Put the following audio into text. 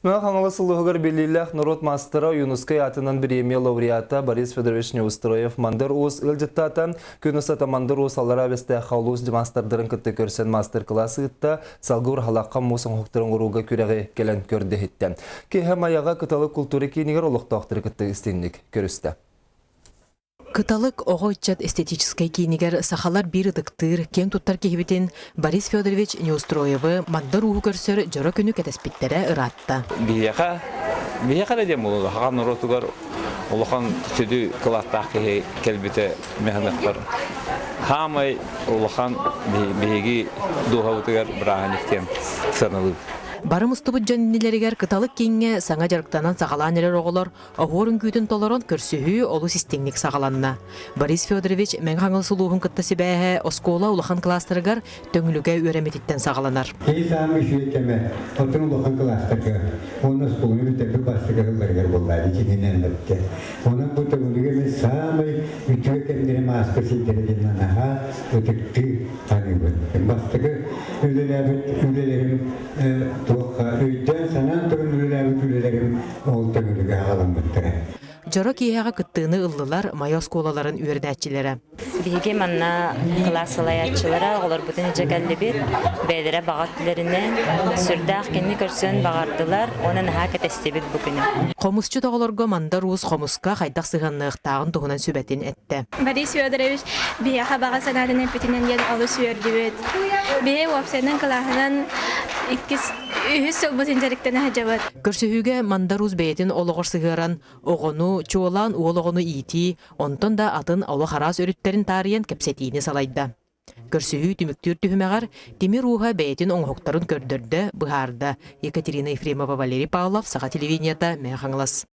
Мэҥэ Хаҥалас улууһугар биллиилээх норуот маастара Ойуунускай аатынан бириэмийэ лауреата Борис Федорович Неустроев Мандар Уус ыалдьыттаата. Күн устата Мандар Уус Аллараа Бэстээххэ улуус маастардарын кытта көрсөн маастар-кылаас ыытта, салгыы Ураһалаахха муус оҥоһуктарын оҥорууга күрэҕи кэлэн көрдө-иһиттэ. Киэһэ Майаҕа Кыталык култуура киинигэр олохтоохтору кытта истиҥник көрүстэ. Кыталык оҕо-ыччат эстетическэй киинигэр сахалар биир ытыктыыр, киэҥ туттар киһибитин Борис Федорович Неустроевы Мандар Ууһу көрсөр дьоро күнү кэтэспиттэрэ ыраатта. Биһиэхэ, биһиэхэ эрэ диэн буолуо, хаҕан норуотугар улахан сүдү кылааттаах киһи кэлбитэ мэһыныктар. Хаамай улахан биһиги дууһабытыгар бырааһынньык диэн сыаналыыбыт. Бары мустубут дьон иннилэригэр Кыталык кииҥҥэ саҥа дьарыктанан саҕалаан эрэр оҕолор Оһуор үҥкүүтүн толорон көрсүһүү олус истиҥник саҕаланна. Борис Федорович Мэҥэ Хаҥалас улууһун кытта сибээһэ оскуола улахан кылаастарыгар Төҥүлүгэ үөрэммититтэн саҕаланар. Киһи саамай үчүгэй кэмэ оттон улахан кылаастарга уонна оскуоланы бүтэрбит бастакы сылларыгар буолла итинэн бүттэ. Онон бу Төҥүлүгэ мин саамай үтүө кэмнэрим ааспыт сирдэрэ диэн наһаа ытыктыы саныыбын. Бастакы үлэлээбит үлэлэрим туохха өйдөөн-санаан туран үлэлээбит үлэлэрим Ол төҥүлүгэ аҕаламмыттара. Дьоро киэһэҕэ кыттыыны ыллылар Майа оскуолаларын үөрэнээччилэрэ. Биһиги манна кылаас салайааччылара оҕолорбутун илдьэ кэллибит. Бэйэлэрэ баҕа өттүлэринэн сүрдээх кинини көрсөн баҕардылар уонна наһаа кэтэстибит бу күнү. Хомусчут оҕолорго Мандар Уус хомуска хайдах сыһыанныахтааҕын туһунан сүбэтин эттэ. Борис Федорович биһиэхэ баҕа санаатын эппитинэн диэн олус үөрдүбүт. Биһи уопсайынан кылааһынан иккис үһүс сылбытын дьарыктана сылдьабыт. Көрсүһүүгэ Мандар Уус бэйэтин олоҕор сыһыаран, оҕону, чуолаан уол оҕону иитии, онтон да атын олох араас өрүттэрин таарыйан кэпсэтиини салайда. Көрсүһүү түмүктүүр түһүмэҕэр Тимир Ууһа бэйэтин оҥоһуктарын көрдөрдө, быһаарда. Екатерина Ефремова, Валерий Павлов, Саха телевидениета, Мэҥэ Хаҥалас.